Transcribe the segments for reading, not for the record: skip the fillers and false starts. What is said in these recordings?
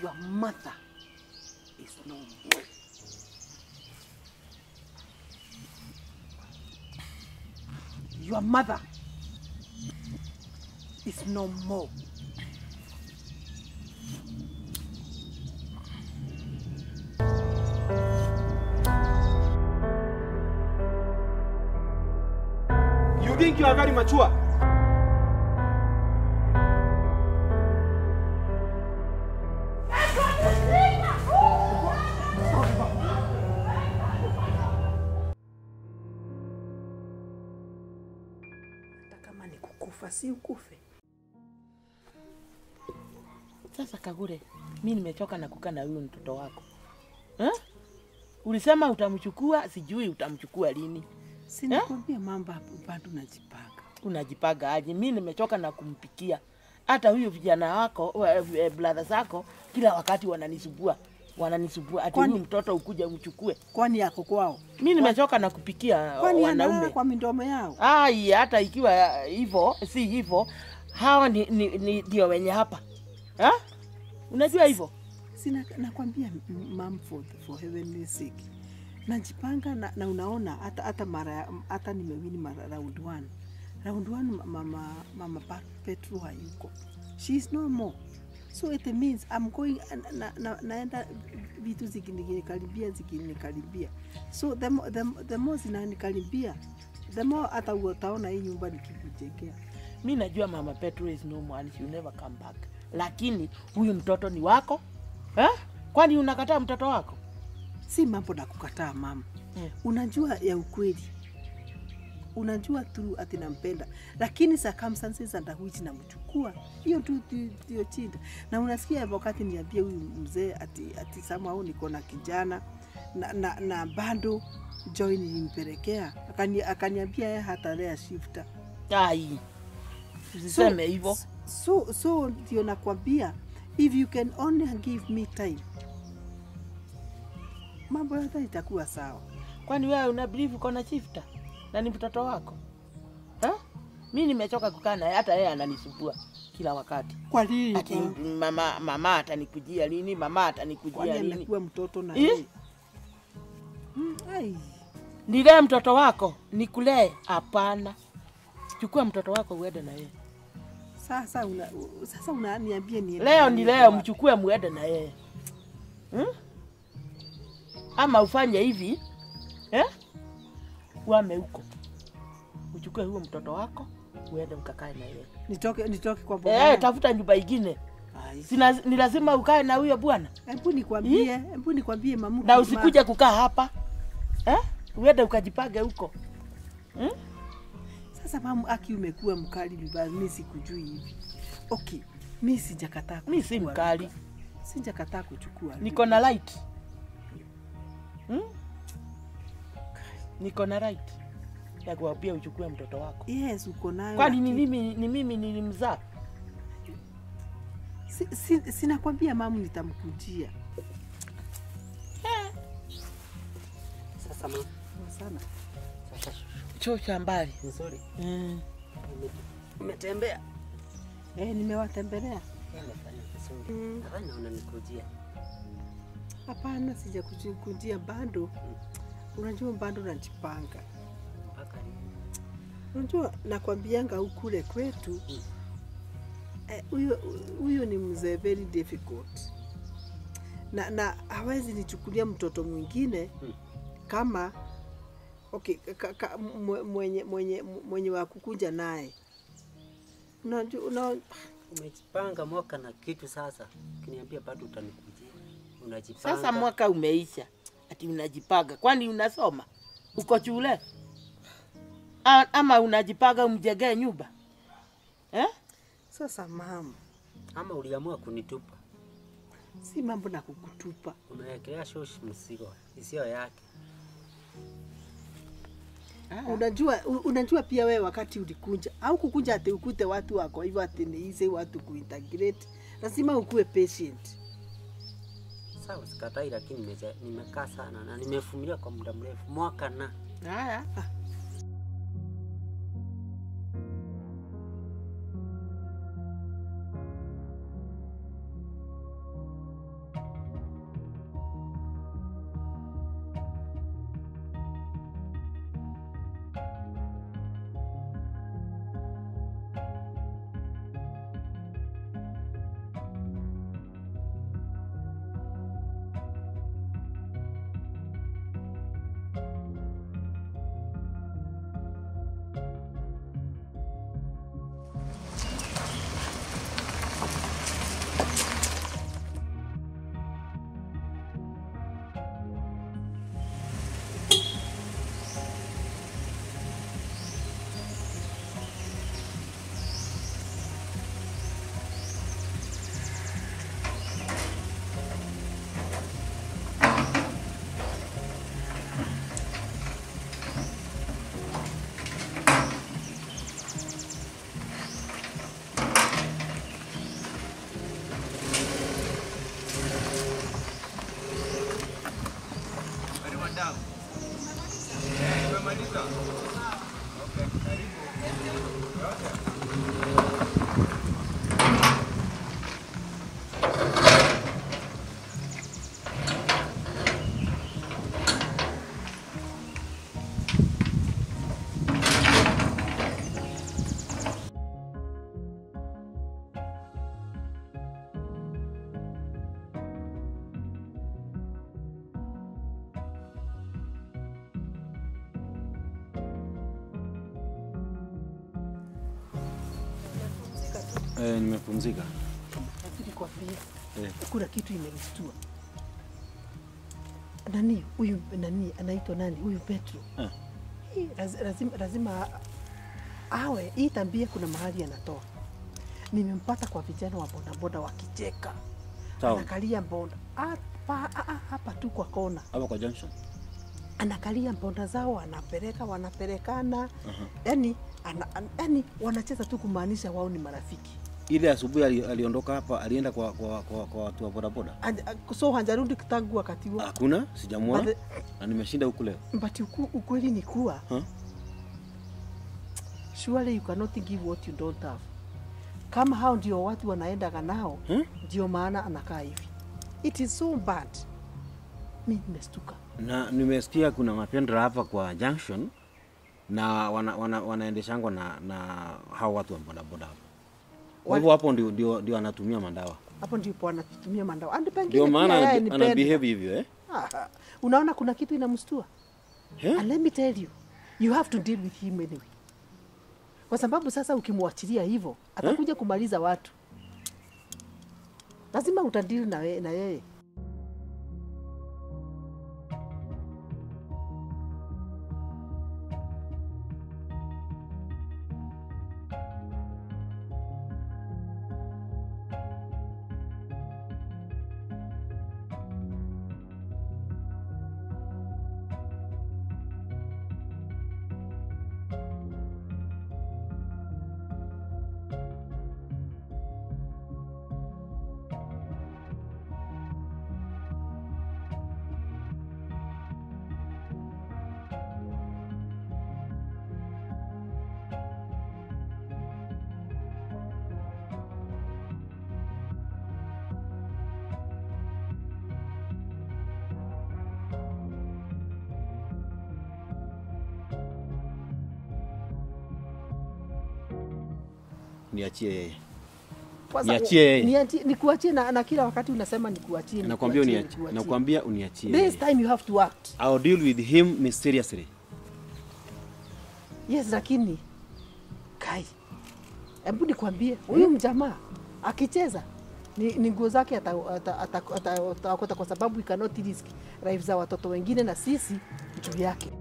Your mother is no more. Your mother is no more. You think you are very mature? Kama ni kukufa si ukufe. Sasa Kagure, mimi nimechoka na kukaa na huyu mtoto wako. Eh? Ulisema utamchukua, sijui utamchukua lini. Sinakwambia mambo bado unajipanga. Unajipanga aje? Mimi nimechoka na kumpikia. Hata huyu vijana wako, brother zako kila wakati wananisumbua. Wananisumbua ati huyu mtoto ukuje umchukue. Kwani yako kwao? Mimi nimechoka na kupikia wanaume. Kwa midomo yao? Ai, hata ikiwa hivyo, si hivyo, hawa ni ndio wenye hapa. Ha? Unajua hivyo? Sina, nakwambia mom, for heaven's sake. Najipanga na unaona hata mara hata nimewini mara round 1. Round 1 mama Petro hayuko. She is no more. So it means I'm going naenda vitu zikinikaribia. So the more zinanikaribia, the more hata utaona hii nyumba nikikujengea. Mimi najua mama Petro is no more and she will never come back. Lakini huyu mtoto ni wako? Eh? Kwani unakataa mtoto wako? Si mambo na kukataa mama. Unajua ya ukweli. Unajua tu ati nampenda, lakini circumstances under which namchukua hiyo tu ndio chinda. Na unasikia wakati niambie huyu mzee ati somehow niko na kijana na bado join nilimpelekea, akaniambia yeye hatalea shifter. Ai. Usiseme hivyo. So ndio nakwambia, if you can only give me time, mambo yote itakuwa sawa. Kwani wewe una believe uko na shifter? Na ni mtoto wako? Ha? Mimi nimechoka kukaa naye, hata yeye ananisumbua kila wakati. Kwa nini? Ati mama atanikujia lini? Mama atanikujia lini? Kwani amekuwa mtoto na yeye? Ai. Nilee mtoto wako, nikulee? Hapana. Chukua mtoto wako uende na yeye. Sasa unaniambia niende. Leo ni leo, mchukue muende na yeye. Ama ufanye hivi, eh? Uame huko. Uchukue huo mtoto wako, uende ukakae na yeye. Nitoke kwa bwana. Eh, tafuta nyumba nyingine. Sina, ni lazima ukae na huyo bwana. Hebu nikwambie mamu. Na usikuje kukaa hapa. Eh? Uende ukajipange huko. Sasa mamu, aki umekuwa mkali vibaya, mimi sikujui hivi. Okay, mimi sijakataa. Mimi si mkali. Sijakataa kuchukua. Niko na right. Niko na right ya kuambia uchukue mtoto wako. Yes, uko nayo. Kwani ni mimi nilimzaa? Sina kwambia mamu nitamkujia. Sasa mamu. Sana. Sasa choo cha mbali. Nzuri. Umetembea? Eh, nimewatembelea. Nimefanya vizuri. Hapana, unanikujia. Hapana, sijakujia bado. Unajua bado najipanga. Mpaka lini? Unajua nakwambianga ukule kwetu. Huyo ni mzee very difficult. Na hawezi nichukulia mtoto mwingine kama okay mwenye wa kukuja naye. Unajua umejipanga mwaka na kitu sasa. Ukiniambia bado utanikujia. Unajipanga. Sasa mwaka umeisha. Ati unajipanga. Kwani unasoma? Uko shule? Ama unajipanga umjengee nyumba? Eh? Sasa mama, ama uliamua kunitupa? Si mambo na kukutupa. Umewekelea shosh mzigo isiyo yake. Unajua pia wewe wakati ulikunja au kukunja ati ukute watu wako hivyo ati ni easy watu kuintegrate. Lazima ukue patient. Sawa, sikatai, lakini nimekaa sana na nimevumilia kwa muda mrefu, mwaka na. Haya. Nimepumzika. Lakini kwa pia kuna kitu imenistua. Nani huyu, nani anaitwa nani huyu Petro? Hii lazima awe hii tambia kuna mahali anatoa. Nimempata kwa vijana wa bodaboda wakicheka. Anakalia mbonda hapa tu kwa kona. Hapa kwa junction. Anakalia mbonda zao, wanapeleka, wanapelekana. Yaani yaani wanacheza tu kumaanisha wao ni marafiki. Ile asubuhi aliondoka hapa, alienda kwa watu wa bodaboda. So hajarudi tangu wakati huo. Hakuna, sijamuona. Na nimeshinda huku leo. But ukweli ni kuwa surely you cannot give what you don't have. Kama hao ndio watu wanaenda nao, ndio maana anakaa hivi. It is so bad. Mimi nimestuka. Na nimesikia kuna mapendra hapa kwa junction na wanaendeshangwa na hao watu wa bodaboda hapo. Kwa hivyo hapo ndio anatumia mandawa. Hapo ndipo anatumia mandawa. And pengine ndio maana ana behave hivyo eh? Unaona kuna kitu inamstua. And let me tell you, you have to deal with him anyway. Kwa sababu sasa ukimwachilia hivyo atakuja kumaliza watu. Lazima utadili na yeye. Niachie yeye. Niachie yeye. Nikuachie na kila wakati unasema nikuachie. Nakwambia uniachie. Nakwambia uniachie. This time you have to act. I'll deal with him mysteriously. Yes, lakini Kai, hebu nikwambie huyu mjamaa akicheza ni nguo zake ataokota, kwa sababu we cannot risk life za watoto wengine na sisi juu yake.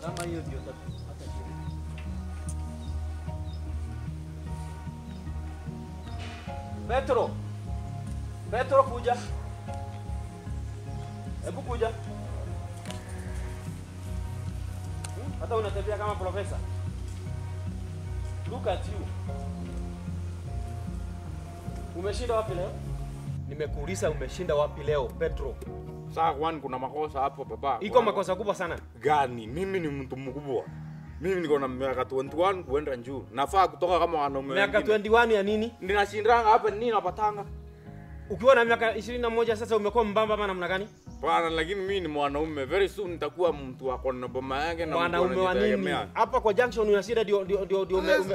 Kama hiyo ndio hata Petro. Petro kuja. Hebu kuja. Hata unatembea kama profesa. Look at you. Umeshinda wapi leo? Nimekuuliza umeshinda wapi leo, Petro? Sasa kwani kuna makosa hapo baba? Iko makosa kubwa sana. Gani? Mimi ni mtu mkubwa. Mimi niko na miaka 21 kuenda juu. Nafaa kutoka kama wanaume wengine. Miaka 21 ya nini? Ninashindanga hapa nini napatanga? Ukiwa na miaka 21 sasa umekuwa mbamba ama namna gani? Bwana, lakini mimi ni mwanaume. Very soon nitakuwa mtu wako na boma yake na mwanaume wa nini? Hapa kwa junction unashinda ndio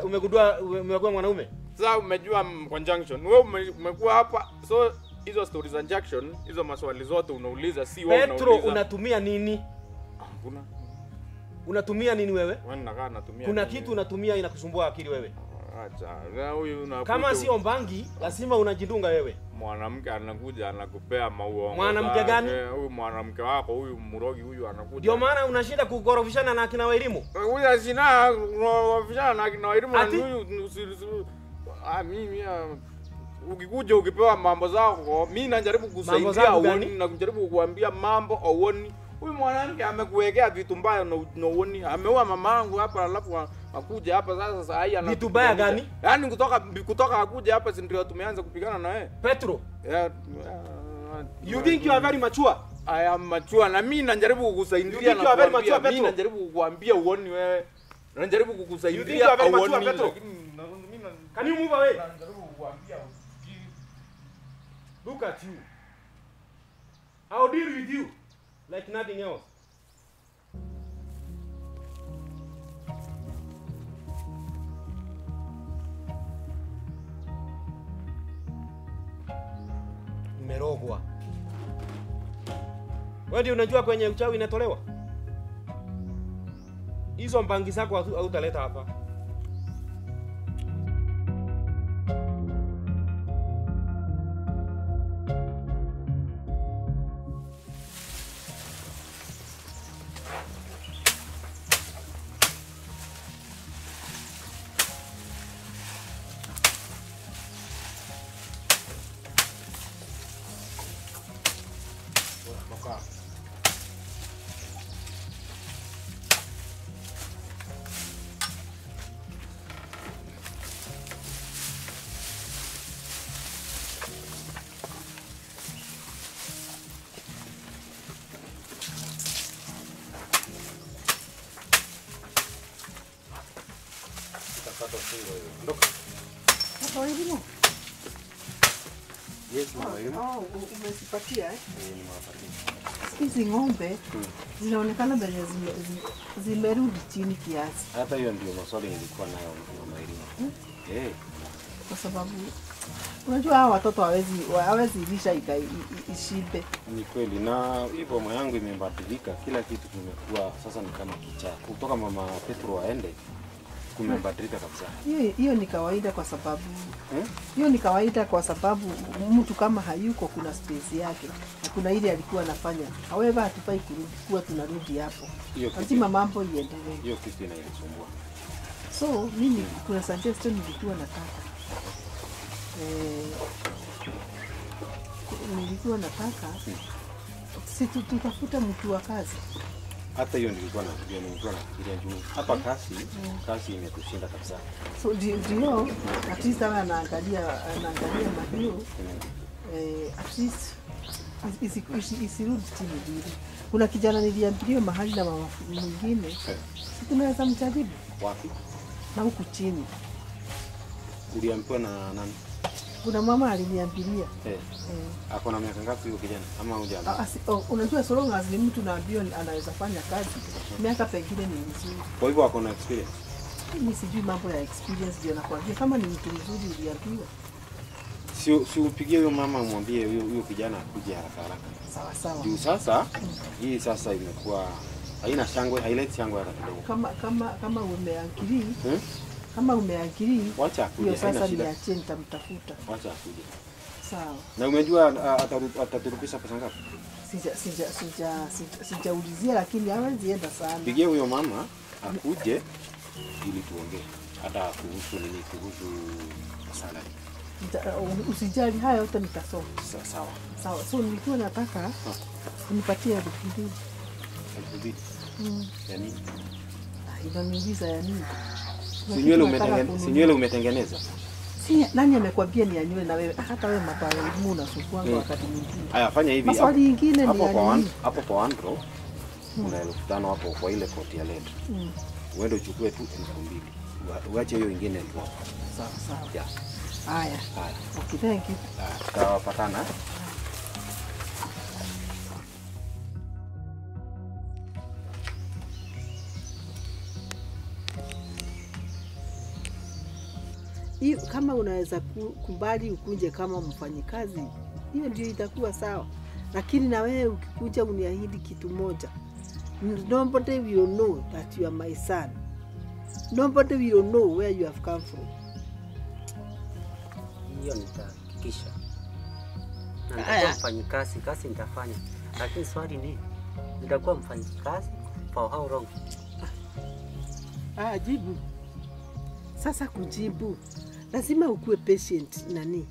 umegundua umekuwa mwanaume. Sasa umejua kwa junction. Wewe umekuwa hapa. So hizo stories za junction, hizo maswali zote unauliza si wewe unauliza. Petro unatumia nini? Hakuna. Unatumia nini wewe? Wewe nakaa natumia. Kuna kitu unatumia inakusumbua akili wewe. Acha. Na huyu unakuja. Kama sio mbangi, lazima unajidunga wewe. Mwanamke anakuja anakupea mauongo. Mwanamke gani? Huyu mwanamke wako huyu mrogi huyu anakuja. Ndio maana unashinda kukorofishana na akina Wairimu. Huyu sina kukorofishana na akina Wairimu na huyu mimi ukikuja ukipewa mambo zako, mimi najaribu kusaidia uone na kujaribu kukuambia mambo uone. Huyu mwanamke amekuwekea vitu mbaya na uone. Ameua mamangu hapa alafu akuja hapa sasa saa hii ana vitu mbaya gani? Yaani kutoka akuja hapa si ndio tumeanza kupigana na yeye. Petro. Yeah, you think you are very mature? I am mature na mimi najaribu kukusaidia na mimi najaribu kukuambia uone wewe. Najaribu kukusaidia. You think you are very mature, Petro? Can you move away? Najaribu kukuambia. Look at you. I'll deal with you like nothing else. Umerogwa. Wewe ndio unajua kwenye uchawi inatolewa? Hizo mbangi zako hautaleta hapa. Yes, mama Irimo. Oh, umesipatia eh? Eh, nimewapatia. Hizi ng'ombe zinaonekana venye zimerudi chini kiasi. Hata hiyo ndio maswali nilikuwa nayo mama Irimo. Eh, Kwa sababu unajua hawa watoto hawezi lisha ishibe. ni kweli na hii boma yangu imebadilika, kila kitu kimekuwa sasa ni kama kichaa. Kutoka mama Petro aende kumebadilika kabisa. Hiyo ni kawaida kwa sababu hiyo ni kawaida kwa sababu mtu kama hayuko kuna space yake na kuna ile alikuwa anafanya. However, hatufai kurudi kuwa tunarudi hapo. Lazima mambo iendelee. Hiyo kitu inanisumbua. So mimi kuna suggestion nilikuwa nataka. Nilikuwa nataka si tutafute mtu wa kazi. Hata hiyo nilikuwa nafikiria juu hapa kasi imetushinda kabisa. So ndio at least awe anaangalia mahiyo. At least isirudi chini vile. Kuna kijana niliambiwa mahali na mama mwingine. Si tunaweza mjaribu? Wapi? Na huku chini. Uliambiwa na nani? Kuna mama aliniambilia. Ako na miaka ngapi huyo kijana? Ama hujaambiwa? Unajua so long as ni mtu naambiwa anaweza fanya kazi, miaka pengine ni mzuri. Kwa hivyo ako na experience? Mimi sijui mambo ya experience, ndio nakwambia kama ni mtu mzuri uliambiwa. Si upigie huyo mama umwambie huyo kijana akuje haraka haraka. Sawa sawa. Juu sasa hii sasa imekuwa haina shangwe, haileti shangwe hata kidogo. Kama umeagree. Kama umeagree, wacha akuje, hiyo sasa niachie nitamtafuta. Wacha akuje. Sawa. Na umejua ataturudisha pesa ngapi? Sijaulizia lakini hawezi enda sana. Pigie huyo mama akuje ili tuongee hata kuhusu nini, kuhusu salary. Usijali, haya yote nitasoma. Sawa. Sawa. So nilikuwa nataka unipatie 2000. 2000? Ya nini? Inaniuliza ya nini? Si nywele umetengeneza? Si nani amekwambia ni ya nywele na wewe? Hata wewe mapale unasumbua wakati mwingine. Haya, fanya hivi. Maswali nyingine ni ya nini? Hapo kwa Andro kuna 5000 hapo kwa ile koti ya LED. Uende uchukue tu 2000. Uache hiyo nyingine tu hapo. Sawa sawa. Yeah. Haya. Haya. Okay, thank you. Tutawapatana. Kama unaweza kubali ukunje kama mfanyikazi, hiyo ndio itakuwa sawa. Lakini na wewe ukikuja uniahidi kitu moja. Nobody will know that you are my son. Nobody will know where you have come from. Hiyo nitahakikisha. Na nitakuwa mfanyikazi, kazi nitafanya. Lakini swali ni nitakuwa mfanyikazi for how long? Jibu. Sasa kujibu, lazima ukuwe patient nani.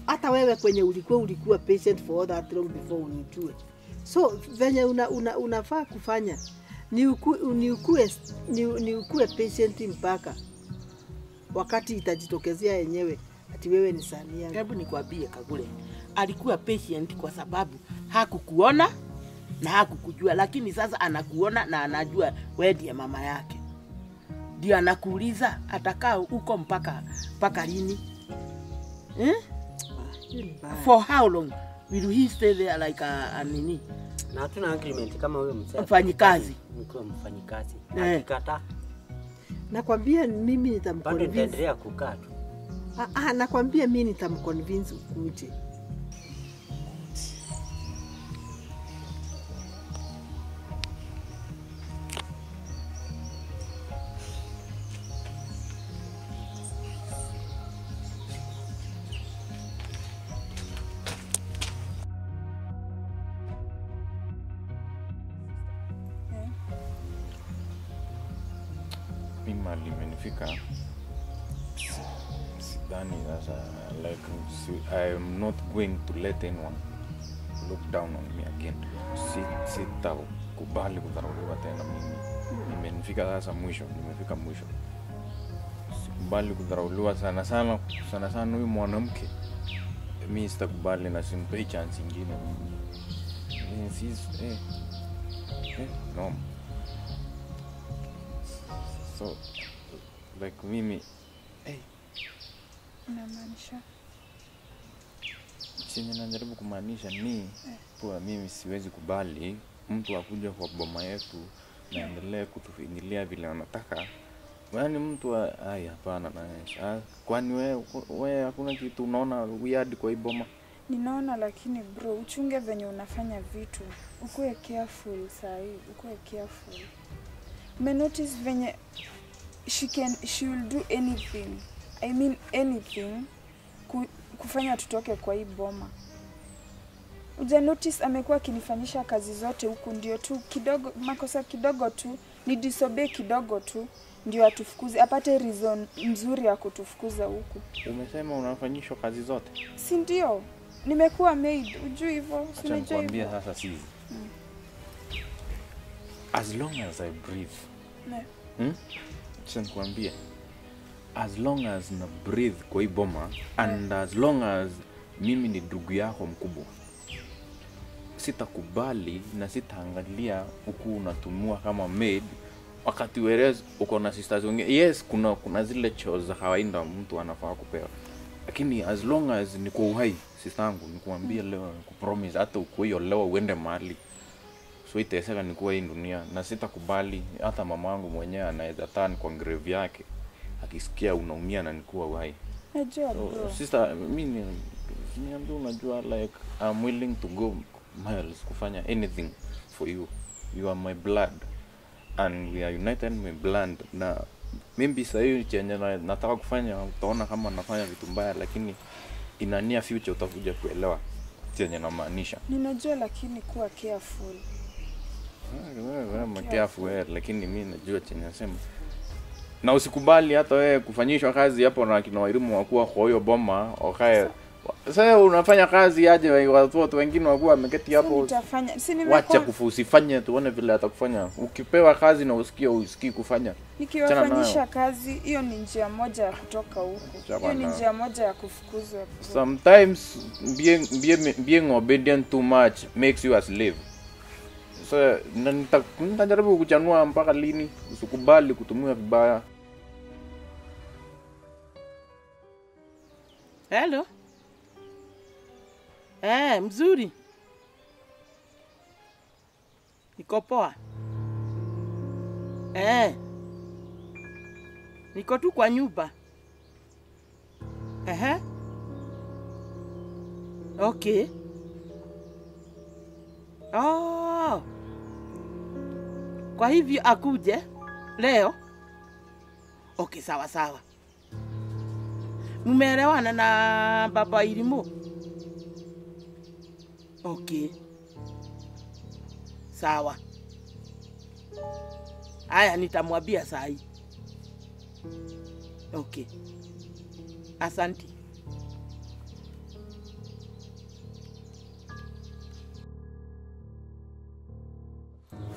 Hata wewe kwenye ulikuwa patient for all that long before unijue. So venye unafaa kufanya ni ukuwe patient mpaka wakati itajitokezea yenyewe ati wewe ni sani yangu. Hebu nikwambie Kagure, alikuwa patient kwa sababu hakukuona na hakukujua, lakini sasa anakuona na anajua wewe ndiye mama yake. Ndio anakuuliza atakaa huko mpaka lini? For how long will he stay there like a nini? Na hatuna agreement kama huyo mzee. Mfanyikazi. Mkiwa mfanyikazi. Akikataa. Nakwambia mimi nitamconvince. Bado nitaendelea kukaa tu. Nakwambia mimi nitamconvince ukuje. Mali imenifika sidhani sasa, like I am not going to let anyone look down on me again. Sitakubali kudharauliwa tena mimi. Imenifika sasa mwisho, nimefika mwisho. Sikubali kudharauliwa sana sana sana sana huyu mwanamke. Mimi sitakubali na simpei chance nyingine. No. So, like mimi, Unamaanisha? Chenye najaribu kumaanisha ni kuwa mimi siwezi kubali mtu akuja kwa boma yetu na endelee kutufinyilia vile anataka. Yaani mtu ai hapana na kwani wewe hakuna kitu unaona weird kwa hii boma? Ninaona, lakini bro, uchunge venye unafanya vitu. Ukuwe careful sahi, ukuwe careful. Me notice venye she will do anything. I mean anything kufanya tutoke kwa hii boma. Uja notice amekuwa akinifanyisha kazi zote huku, ndio tu kidogo makosa kidogo tu, ni disobey kidogo tu ndio atufukuze, apate reason mzuri ya kutufukuza huku. Umesema unafanyishwa kazi zote? Si ndio? Nimekuwa maid, ujui hivyo, si unajua hivyo. Sasa sisi. As long as I breathe. Ne. Acha nikwambie. As long as na breathe kwa hii boma and as long as mimi ni ndugu yako mkubwa, sitakubali na sitaangalia huku unatumua kama maid wakati whereas uko na sisters wengine. Yes, kuna zile chores za kawaida mtu anafaa kupewa. Lakini as long as niko uhai, sister yangu, nikuambie leo, nikupromise hata uko hiyo leo uende mahali. So iteseka nikuwa hii dunia na sitakubali. Hata mamangu mwenyewe anaweza turn kwa grave yake akisikia unaumia na nikuwa uhai. Najua bro. Sister, mimi niambie, unajua like I'm willing to go miles kufanya anything for you. You are my blood and we are united in my blood. Na maybe sasa chenye nataka kufanya utaona kama nafanya vitu mbaya, lakini in a near future utakuja kuelewa chenye namaanisha. Ninajua, lakini kuwa careful. Wewe careful, lakini mimi najua chenye nasema. Na usikubali hata wewe kufanyishwa kazi hapo na kina Wairimu wakuwa kwa hiyo boma. Okay. Sasa unafanya kazi aje watu wengine wakuwa wameketi hapo? Nitafanya. Si nimekuwa. Wacha usifanye, tuone vile atakufanya. Ukipewa kazi na usikie usikii kufanya. Nikiwafanyisha kazi, hiyo ni njia moja ya kutoka huko. Hiyo ni njia moja ya kufukuzwa. Sometimes being obedient too much makes you a slave. So nitajaribu kuchanua mpaka lini? Usikubali kutumia vibaya. Hello. Mzuri. Niko poa. Niko tu kwa nyumba. Okay. Oh. Kwa hivyo akuje leo? Okay, sawa sawa. Mumeelewana na baba Irimu? Okay. Sawa. Aya, nitamwambia saa hii. Okay. Asante.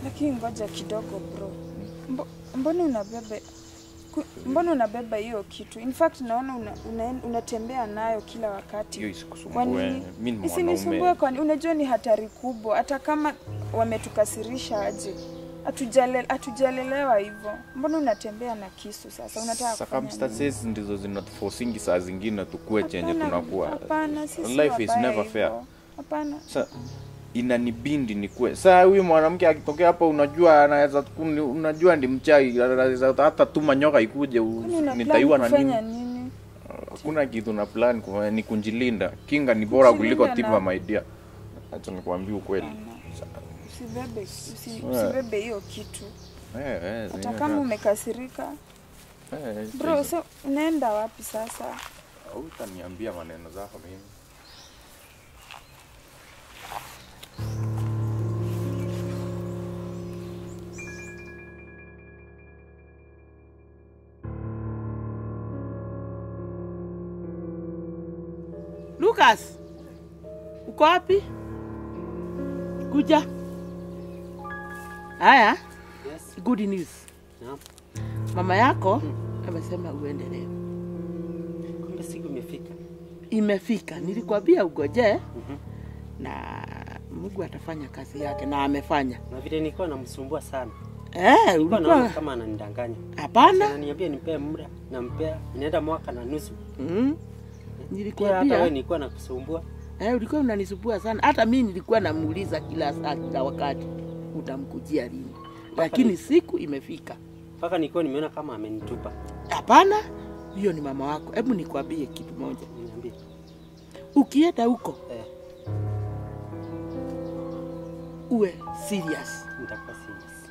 Lakini ngoja kidogo bro. Mbona unabeba hiyo kitu? In fact naona unatembea nayo kila wakati. Hiyo isikusumbue. Mimi ni mwanaume. Isinisumbue kwani unajua ni hatari kubwa hata kama wametukasirisha aje. Hatujalelewa hivyo. Mbona unatembea na kisu sasa? Unataka kufanya nini? Circumstances ndizo zinatuforcingi saa zingine tukue chenye tunakuwa. Hapana, sisi life is never fair. Hapana. Sasa inanibindi nikue. Sasa huyu mwanamke akitokea hapa, unajua anaweza, unajua ndi mchai, anaweza hata tuma nyoka ikuje, nitaiwa na nini? Hakuna kitu na plan kufanya, ni kunjilinda. Kinga ni bora kuliko tiba, my dear. Acha nikwambie ukweli. Usibebe hiyo kitu. Hata kama umekasirika. Bro, so unaenda wapi sasa? Hutaniambia maneno zako mimi. Lucas, uko wapi? Kuja. Haya. Yes. Good news. Naam. Mama yako amesema uende leo. Kumbe siku imefika. Imefika. Nilikwambia ugoje. Na Mungu atafanya kazi yake na amefanya. Na vile nilikuwa namsumbua sana. Ulikuwa naona kama ananidanganya. Hapana. Ananiambia nipe muda, nampea. Inaenda mwaka na nusu. Nilikuambia hata wewe nilikuwa nakusumbua. Ulikuwa unanisumbua sana. Hata mimi nilikuwa namuuliza kila saa, kila wakati utamkujia lini. Lakini siku imefika. Paka nilikuwa nimeona kama amenitupa. Hapana, hiyo ni mama wako. Hebu nikwambie kitu moja. Niambie. Ukienda huko uwe serious. Nitakuwa serious.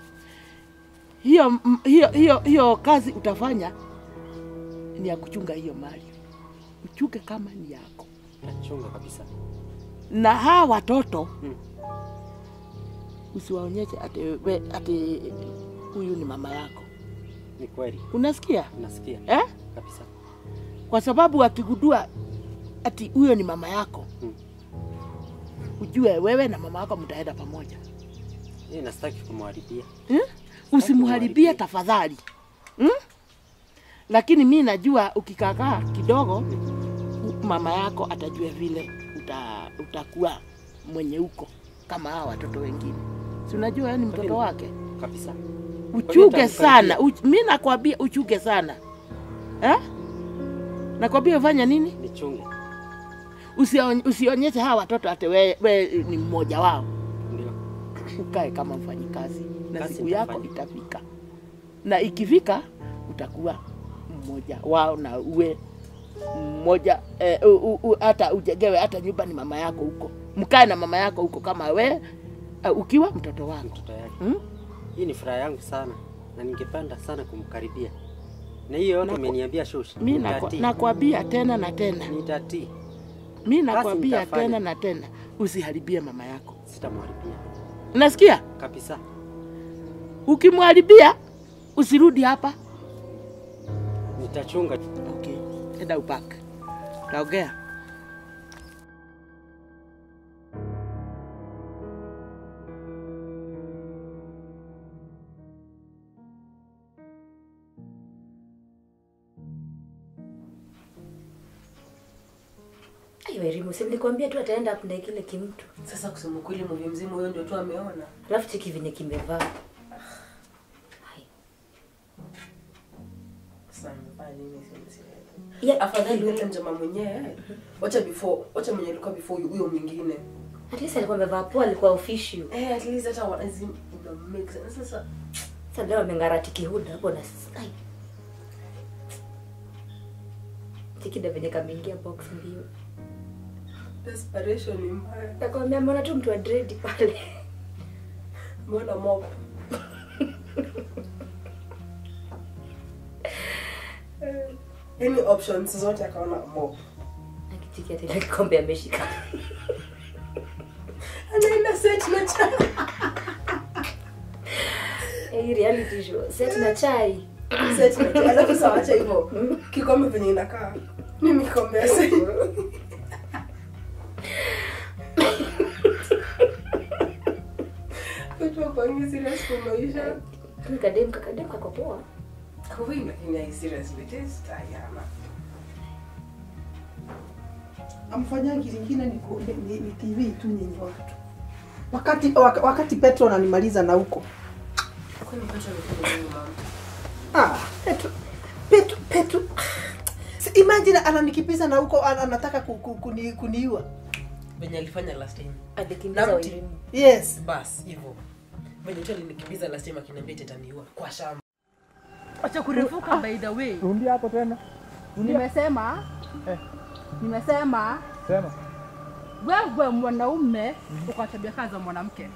Hiyo kazi utafanya ni ya kuchunga hiyo mali. Uchunge kama ni yako. Nachunga kabisa. Na hawa watoto usiwaonyeshe ati huyu ni mama yako. Ni kweli. Unasikia? Nasikia. Kabisa. Kwa sababu wakigundua ati huyo ni mama yako, ujue wewe na mama yako mtaenda pamoja. Nastaki kumharibia. Usimharibie tafadhali. Lakini mimi najua ukikakaa kidogo mama yako atajua vile utakuwa mwenye huko kama hawa watoto wengine. Si unajua ni mtoto wake? Kabisa. Uchuke sana. Mimi nakwambia uchuke sana. Nakwambia ufanye nini? Nichunge. Usionyeshe hawa watoto ati wewe ni mmoja wao. Ndio. Ukae kama mfanyikazi na siku yako itafika. Na ikifika utakuwa mmoja wao na uwe mmoja hata ujegewe hata nyumba ni mama yako huko. Mkae na mama yako huko kama we ukiwa mtoto wako. Mtoto yake. Hii ni furaha yangu sana na ningependa sana kumkaribia. Na hiyo yote umeniambia shosh. Mimi nakwambia tena na tena. Nitatii. Mimi nakwambia tena na tena, usiharibie mama yako. Sitamharibia. Unasikia? Kabisa. Ukimharibia usirudi hapa. Nitachunga. Okay. Enda upaka. Taongea. Ayo Elimu, si nilikwambia tu ataenda hapo na kile kimtu. Sasa kusema kweli movie mzima huyo ndio tu ameona. Alafu cheki venye kimevaa. Hai. Sasa amevaa nini sio? Afadhali yule mjamaa mwenyewe. Wacha before, wacha mwenye alikuwa before huyo mwingine. At least alikuwa amevaa poa, alikuwa official. At least hata wazi una make sense. Sasa sasa leo ameng'ara kihuda hapo na ai. Cheki da venye kameingia box mbio. Desperation ni mbaya. Nakwambia mbona tu mtu wa dread pale. Mbona mop. Any options zote akaona mop. Akichikia tena kikombe ameshika. Anaenda set na chai. Hey, reality show. Set na chai. Set na chai. Alafu sawa acha hivyo. Kikombe venye inakaa. Mimi kikombe ya set. Kwa serious kwa maisha. Kadem kakadem kako poa. Kwa hiyo lakini serious with this tayama. Amfanya kingine ni TV tu nyinyi watu. Wakati Petro ananimaliza na huko. Kwani Petro amefanya nini mama? Ah, Petro. Imagine ananikimbiza na huko anataka kuniua. Venye alifanya last time. Alikimbiza Wairimu. Yes. Bas, hivyo. Venye tu alinikimbiza last time akiniambia tetaniua kwa shamba. Acha kurefuka by the way. Rudia hapo tena. Nimesema. Nimesema. Sema. Wewe mwanaume uko tabia kaza mwanamke.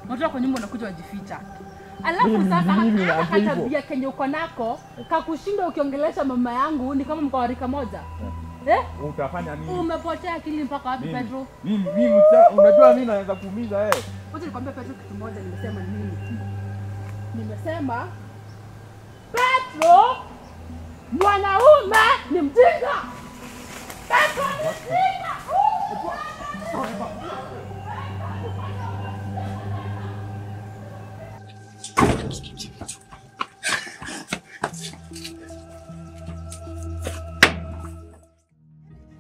Unatoka kwa nyumba unakuja wajificha. Alafu sasa hata tabia kenye uko nako kakushinda ukiongelesha mama yangu ni kama mko rika moja. Eh? Utafanya nini? Umepotea akili mpaka wapi Petro? Mimi unajua mimi naweza kuumiza eh. Wacha nikwambie Petro kitu moja nimesema nini? Nimesema Petro mwanaume ni mjinga. Petro ni mjinga.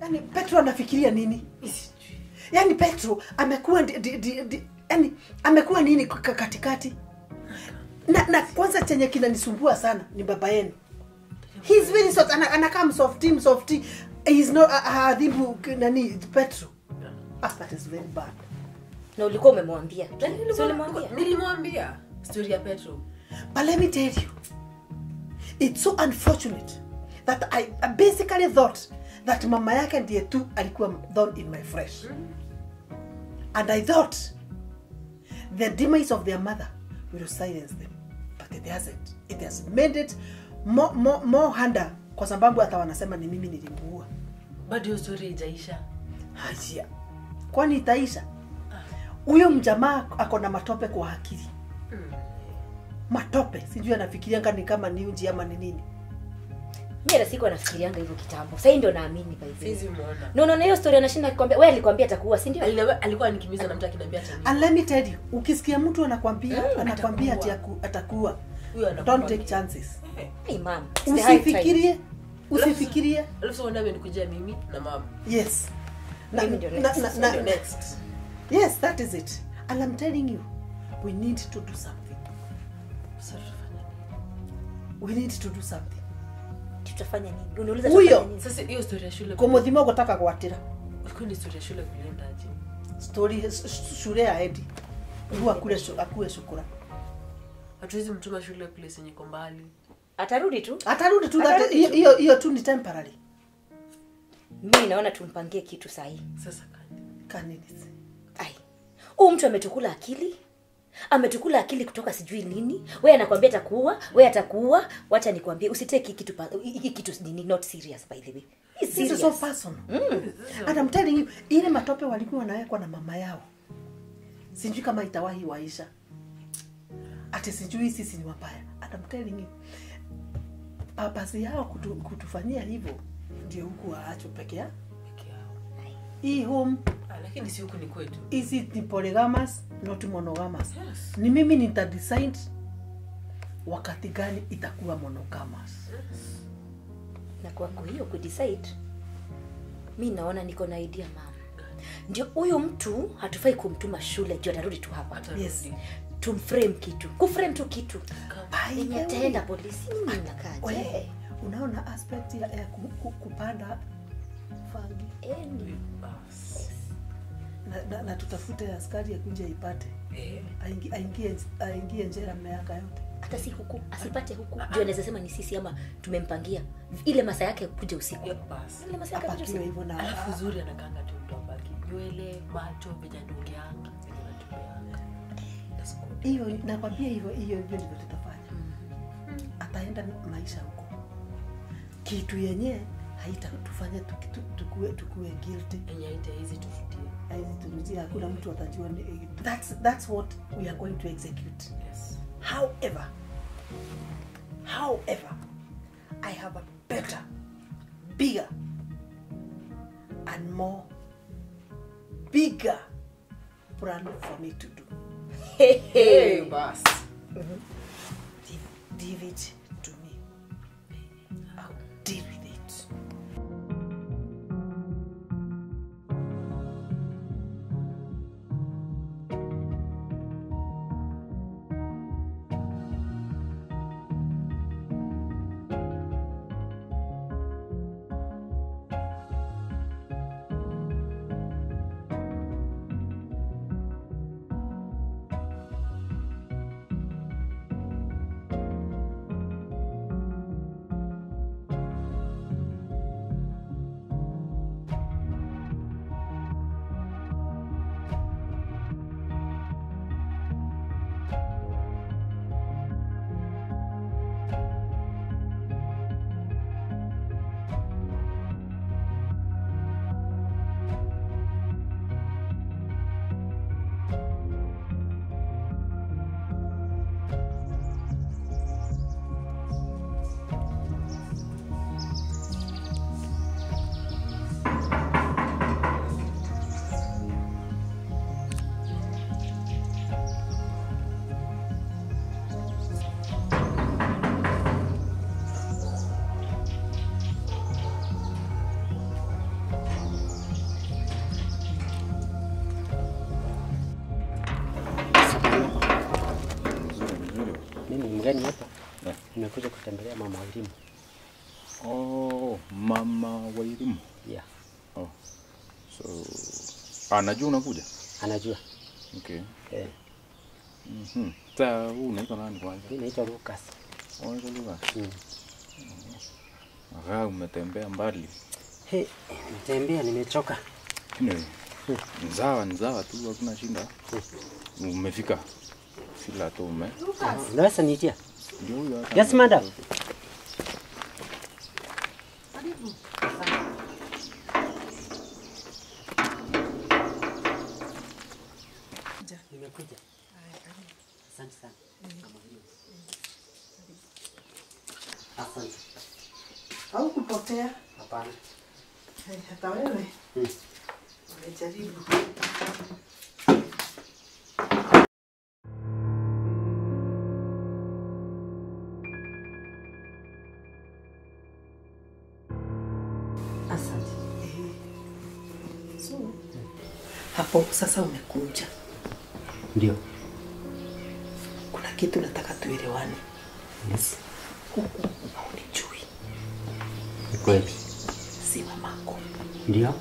Yaani Petro anafikiria nini? Yaani Petro amekuwa yaani amekuwa nini katikati? Na kwanza chenye kinanisumbua sana ni baba yenu. He's very soft, anakaa soft. He's not adhibu nani Petro. Ah, that is very bad. Na ulikuwa umemwambia? Nilimwambia story ya Petro. But let me tell you, it's so unfortunate that I basically thought that mama yake ndiye tu alikuwa thorn in my flesh. And I thought the demise of their mother will silence them. But it hasn't. It has made it more harder kwa sababu hata wanasema ni mimi nilimuua. Bado hiyo story haijaisha. Hajia. Kwani itaisha? Huyo mjamaa ako na matope kwa akili. Matope, sijui anafikirianga ni kama ni unji ama ni nini. Mimi hata siku nafikirianga hivyo kitambo. Sasa ndio naamini by the way. Sisi muona. No, hiyo story anashinda akikwambia, wewe alikwambia atakuua, si ndio? Alikuwa anikimbiza na mtu akiniambia ataniua. And let me tell you, ukisikia mtu anakuambia ati atakuua. Don't take chances. Hey mom, usifikirie. Alafu wewe amenikujia mimi na mama. Yes. Na next. Yes, that is it. And I'm telling you, we need to do something. We need to do something. Tutafanya nini? Unauliza tutafanya nini? Sasa hiyo story ya shule. Komothimo gotaka gwatira. Kwani story ya shule kulienda aje? Story shule ya Edi. Huwa kule akue shukura. Hatuwezi mtuma shule place yenye iko mbali. Atarudi tu. Atarudi tu. Hiyo tu ni temporary. Mimi naona tumpangie kitu sahihi. Sasa kanini? Ai. Huyu mtu ametukula akili. Ametukula akili kutoka sijui lini. Wewe anakuambia atakuua, wewe atakuua. Wacha nikwambie usitake kitu hiki kitu ni not serious by the way. It's serious. This is so personal. And I'm telling you, ile matope walikuwa wanawekwa na mama yao. Sijui kama itawahi waisha. Ati sijui sisi ni wabaya. And I'm telling you, purpose yao kutufanyia hivyo ndio huku waacho peke yao. Hii home, lakini si huku ni kwetu. Is it ni polygamous not monogamous? Yes. Ni mimi nita decide wakati gani itakuwa monogamous. Yes. Na kwa hiyo ku decide, mimi naona niko na idea mama. Ndio huyu mtu hatufai kumtuma shule juu atarudi tu hapa. Yes. Tumframe kitu. Kuframe tu kitu. Yenye ataenda polisi nini nakaje? Unaona aspect ya kupanda fangi. Na tutafute askari akuja ipate. Aingie njera miaka yote. Hata si huku, asipate huku. Ndio anaweza sema ni sisi ama tumempangia. Ile masaa yake kuja usiku. Ile masaa yake kuja usiku. Hivyo na alafu uzuri anakaanga tu mtu abaki. Nywele, macho, vijana ongeanga, vijana tumeanga. Hiyo nakwambia hivyo hiyo ndivyo tutafanya. Ataenda maisha huko. Kitu yenyewe haitatufanya tukue guilty. Yenye haita hizi turudia. Hizi turudia, hakuna mtu atajua. That's what we are going to execute. Yes. However, I have a better, bigger and more bigger plan for me to do. Hey, boss. Leave it to me. I'll deal with it. mgeni hapa. Nimekuja kutembelea mama Wairimu. Oh, mama Wairimu. Yeah. Oh. So, anajua unakuja? Anajua. Okay. Sasa wewe unaitwa nani kwanza? Mimi naitwa Lucas. Unaitwa Lucas? Aha, umetembea mbali. Hey, nimetembea nimechoka. Anyway, nzawa tu hakuna shida. Umefika. Sila tu ume. Unaweza niitia? Ndio huyo hapa. Yes, madam. Karibu. Nimekuja. Asante sana. Asante. Haukupotea? Hapana. Hata wewe? Umejaribu. Asante. So, hapo sasa umekuja. Ndio. Kuna kitu nataka tuelewane. Yes. Huku haunijui. Ni kweli. Si mamako. Ndio.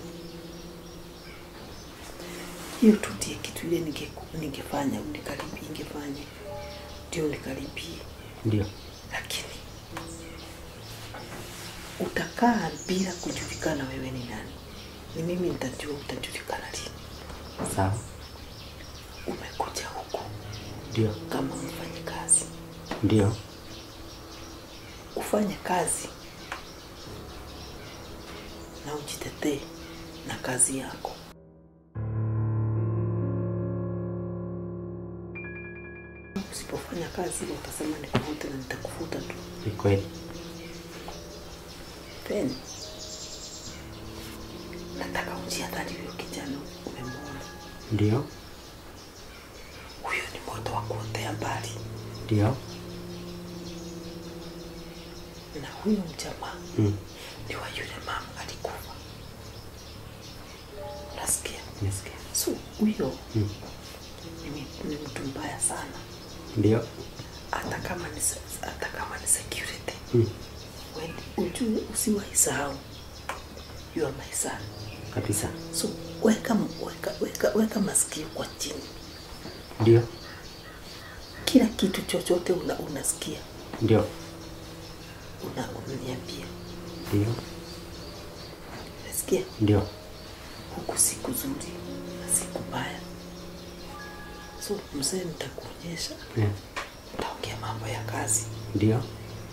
Hiyo tu ndiye kitu ile ningefanya unikaribie, ingefanya. Ndio unikaribie. Ndio. Lakini utakaa bila kujulikana wewe ni nani. Ni mimi nitajua utajulikana lini. Sawa. Umekuja huku. Ndio. Kama mfanyikazi. Ndio. Ufanye kazi na ujitetee na kazi yako. Usipofanya kazi utasema nikufute na nitakufuta tu. Ni kweli. Then nataka ujiadhari huyo kijana umemwona. Ndio. Huyo ni moto wa kuotea mbali. Ndio. Na huyo mjamaa ni wa yule mama alikufa. Unasikia? Nasikia. So huyo ni mtu mbaya sana. Ndio. Hata kama ni security. Ujue usiwahi sahau. You are my son. Kabisa. So weka masikio kwa chini. Ndio. Kila kitu chochote unasikia. Ndio. Unaniambia. Ndio. Unasikia? Ndio. Huku siku nzuri na siku mbaya. So mzee nitakuonyesha. Nitaongea mambo ya kazi. Ndio.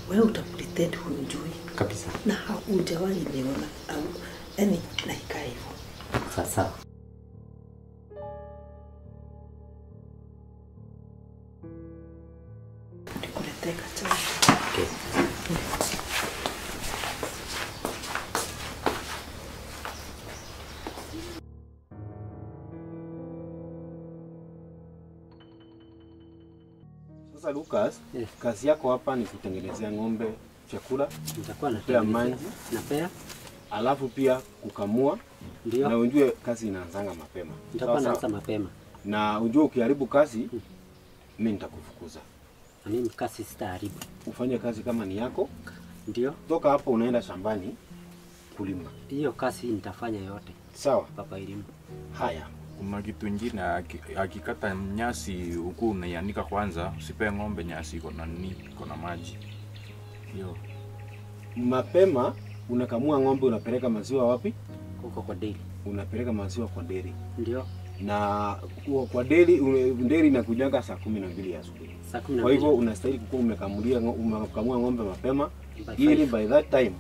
Wewe utapretend hunijui. Kabisa. Na haujawahi niona au yani naikaa hivyo. Sasa. Nikuletee kachai. Okay. Sasa Lucas, kazi yako hapa ni kutengenezea ng'ombe chakula, nitakuwa napea maji, napea, alafu pia kukamua. Ndio. Na ujue kazi inaanzanga mapema. Nitakuwa naanza mapema. Na ujue ukiharibu kazi, mimi nitakufukuza. Na mimi kazi sitaharibu. Ufanye kazi kama ni yako. Ndio. Toka hapo unaenda shambani kulima. Hiyo kazi nitafanya yote. Sawa. Papa Elimu. Haya. Kuna kitu ingine akikata nyasi huku unaianika kwanza, usipe ng'ombe nyasi iko na nini, iko na maji. Hiyo. Mapema unakamua ng'ombe unapeleka maziwa wapi? Huko kwa dairy. Unapeleka maziwa kwa dairy. Ndio. Na kwa dairy, dairy inakujanga saa 12 asubuhi. Saa 12. Kwa hivyo unastahili kuwa umekamua ng'ombe mapema ili by that time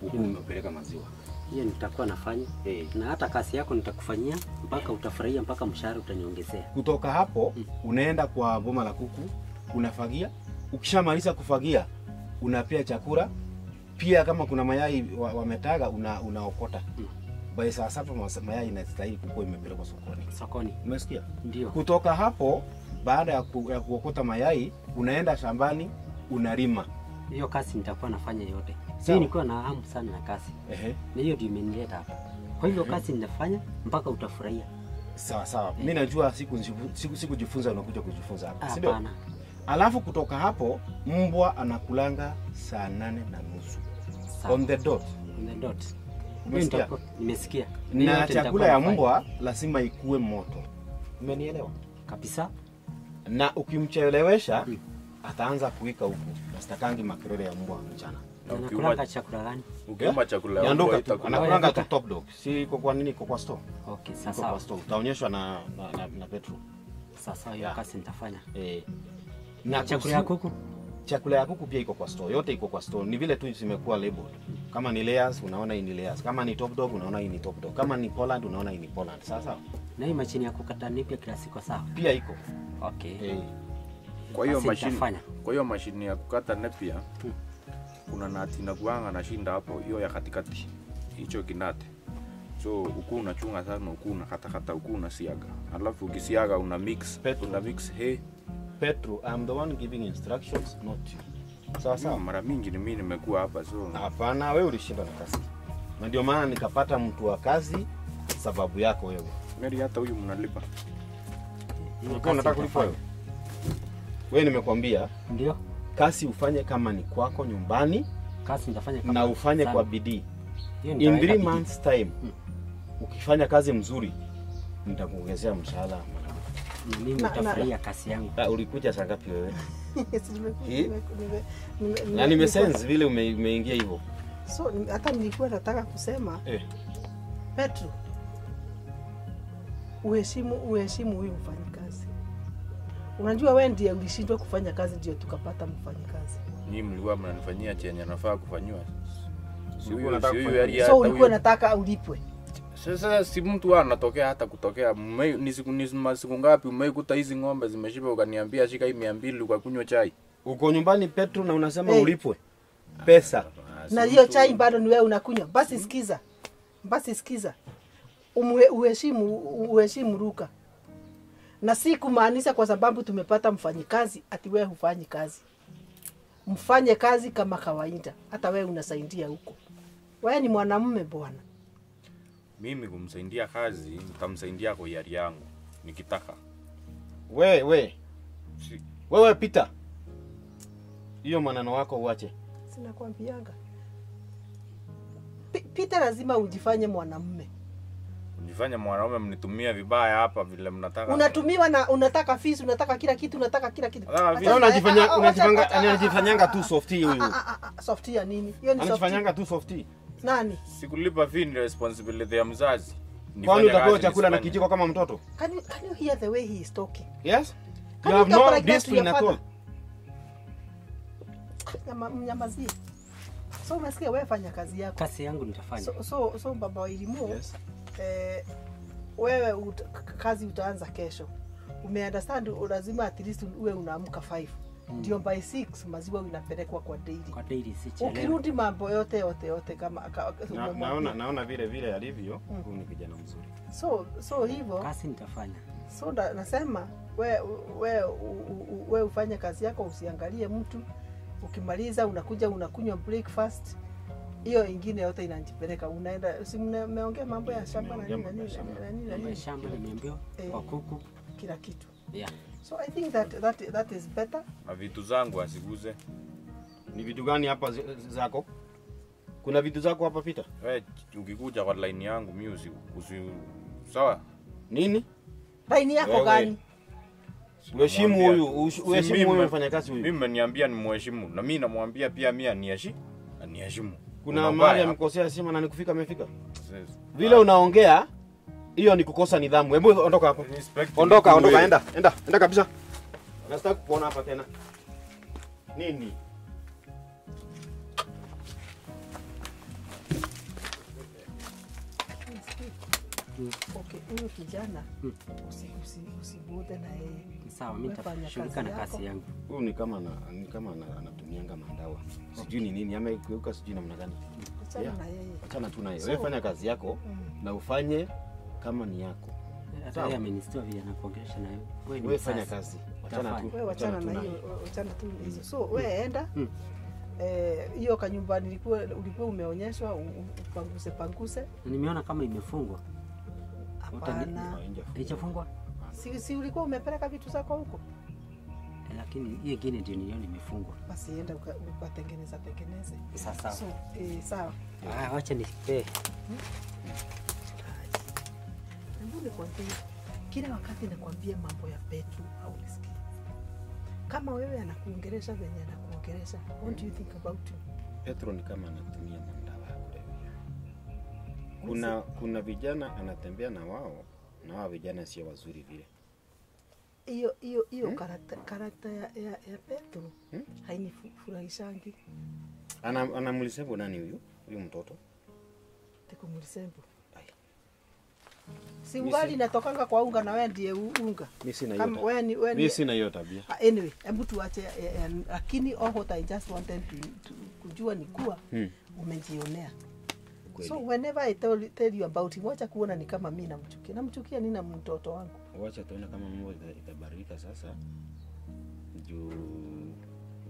ukuwe umepeleka maziwa. Hiyo nitakuwa nafanya. Na hata kazi yako nitakufanyia mpaka utafurahia, mpaka mshahara utaniongezea. Kutoka hapo unaenda kwa boma la kuku, unafagia. Ukishamaliza kufagia, unapea chakula. Pia kama kuna mayai wametaga unaokota. By saa 7 mayai inastahili kuwa imepelekwa sokoni. Sokoni. Umesikia? Ndio. Kutoka hapo baada ya kuokota mayai, unaenda shambani, unalima. Hiyo kazi nitakuwa nafanya yote. Mimi nilikuwa na hamu sana na kazi. Na hiyo ndio imenileta hapa. Kwa hivyo kazi ninafanya mpaka utafurahia. Sawa sawa. Mimi najua sikujifunza unakuja kujifunza hapa. Si ndio? Hapana. Alafu kutoka hapo mbwa anakulanga saa 8:30. On the dot. On the dot. Umesikia? Nimesikia. Na chakula ya mbwa lazima ikue moto. Umenielewa? Kabisa. Na ukimchelewesha ataanza kuika huku. Na sitakangi makelele ya mbwa mchana. Na ukiuma chakula gani? Ukiuma chakula ya mbwa itakula. Anakulanga tu Top Dog. Si iko kwa nini, iko kwa store? Okay, Iko sasa. kwa store. Utaonyeshwa na Petro. Sasa hiyo kazi nitafanya. Na chakula ya kuku? Chakula ya kuku pia iko kwa store. Yote iko kwa store. Ni vile tu zimekuwa labeled. Kama ni layers unaona hii ni layers. Kama ni Top Dog unaona hii ni Top Dog. Kama ni Poland unaona hii ni Poland. Sasa na hii mashine ya kukata nipia kila siku sawa? Pia iko. Okay. Kwa hiyo mashine, kwa hiyo mashine ya kukata nepia kuna nati na kuanga na shinda hapo hiyo ya katikati. Hicho kinate. So uku unachunga sana, uku unakata kata, uku unasiaga. Alafu ukisiaga una mix, Petro. Una mix hay. Petro, I'm the one giving instructions, not you. Sawa sawa. Mara mingi ni mimi nimekuwa hapa so. Hapana, wewe ulishinda na kazi. Na ndio maana nikapata mtu wa kazi sababu yako wewe. Mary, hata huyu mnalipa. Ulikuwa unataka kulipwa wewe? Wewe nimekwambia. Ndio. Kazi ufanye kama ni kwako nyumbani. Kazi nitafanya kama na ufanye kwa bidii. In 3 months time. Ukifanya kazi mzuri nitakuongezea mshahara. Na mimi nitafurahia kazi yangu. Ulikuja saa ngapi wewe? Na nimesense vile umeingia hivyo. So hata nilikuwa nataka kusema Petro, uheshimu huyu mfanyikazi. Unajua wewe ndiye ulishindwa kufanya kazi ndio tukapata mfanyikazi. Nyinyi mlikuwa mnanifanyia chenye nafaa kufanywa. So ulikuwa unataka ulipwe. Sasa si mtu anatokea hata kutokea. Ni siku ngapi umeikuta hizi ng'ombe zimeshiba ukaniambia shika hii 200 ukakunywa chai? Uko nyumbani Petro na unasema ulipwe pesa. Na hiyo chai bado ni wewe unakunywa. Basi sikiza. Basi sikiza. Uheshimu Ruka. Na si kumaanisha kwa sababu tumepata mfanyikazi ati wewe hufanyi kazi. Mfanye kazi kama kawaida. Hata wewe unasaidia huko. Wewe ni mwanamume bwana. Mimi kumsaidia kazi, nitamsaidia kwa hiari yangu nikitaka. Wewe. Si. Wewe Peter. Hiyo maneno wako uache. Sina kuambianga. Peter lazima ujifanye mwanamume. Ujifanye mwanaume, mnitumia vibaya hapa vile mnataka. Unatumiwa na unataka fees, unataka kila kitu, unataka kila kitu. Wewe unajifanyanga tu softie huyu. Softie ya nini? Hiyo ni softie. Anajifanyanga tu softie. Nani? Sikulipa fee ni responsibility ya mzazi. Kwani utapewa chakula na kijiko kama mtoto? Can you hear the way he is talking? Yes? You have no discipline at all. Mnyamazie. So umesikia, wewe fanya kazi yako. Kazi yangu nitafanya. So baba wa Elimu. Yes. Wewe kazi utaanza kesho. Umeunderstand, lazima at least uwe unaamka 5. Ndio by 6 maziwa inapelekwa kwa daily. Kwa daily si chelewa. Ukirudi mambo yote kama naona vile vile alivyo, huyu ni kijana mzuri. So hivyo kazi nitafanya. So nasema wewe ufanye kazi yako, usiangalie mtu. Ukimaliza unakuja unakunywa breakfast. Hiyo ingine yote inanjipeleka. Unaenda, si mmeongea mambo ya shamba na nini na nini. Shamba nimeambiwa kwa kuku kila kitu. Yeah. So I think that is better. Na vitu zangu asiguze. Ni vitu gani hapa zako? Kuna vitu zako hapa Peter? Wewe ukikuja kwa line yangu mimi usi sawa? Nini? Line yako gani? Uheshimu huyu, uheshimu huyu mfanyakazi huyu. Mimi mmeniambia nimheshimu na mimi namwambia pia mimi aniheshimu. Kuna mahali amekosea sima na nikufika amefika. Vile unaongea hiyo ni kukosa nidhamu. Hebu ondoka hapo. Ondoka, enda. Enda kabisa. Nataka kukuona hapa tena. Nini? Okay, huyo kijana usibode na yeye. Sawa, mimi nitashughulika na kazi yangu. Huyu ni kama anatumianga mandawa. Sijui ni nini, amegeuka sijui namna gani. Achana na yeye. Achana tu na yeye. Wewe fanya kazi yako na ufanye kama ni yako. Hata yeye amenistua vile anakuongelesha na wewe. Wewe fanya kazi. Achana tu. Wewe achana na hiyo, achana tu hizo. So wewe enda. Hiyo kanyumba ulikuwa umeonyeshwa upanguse panguse. Nimeona kama imefungwa. Hapana. Haijafungwa? Si ulikuwa umepeleka vitu zako huko? Lakini hiyo ingine ndio niliona imefungwa. Basi enda ukatengeneza tengeneze. Sawa. So, sawa. Ah, wacha nipe. Hebu nikwambie, kila wakati nakwambia mambo ya Petro au nisikii. Kama wewe anakuongelesha venye anakuongelesha, what do you think about him? Petro ni kama anatumia madawa ya kulevya. Kuna vijana anatembea na wao, na wao vijana sio wazuri vile. Hiyo karakta ya Petro hainifurahishangi. Anamulisembo nani huyu? Huyu mtoto? Tekumulisembo. Si ugali inatokanga kwa unga na wewe ndiye unga. Mimi sina hiyo tabia. Anyway, hebu tuache lakini all what I just wanted to kujua ni kuwa umejionea. So whenever I tell you about him, wacha kuona ni kama mimi namchukia. Namchukia nina mtoto wangu. Wacha tuone kama mambo itabadilika sasa. Juu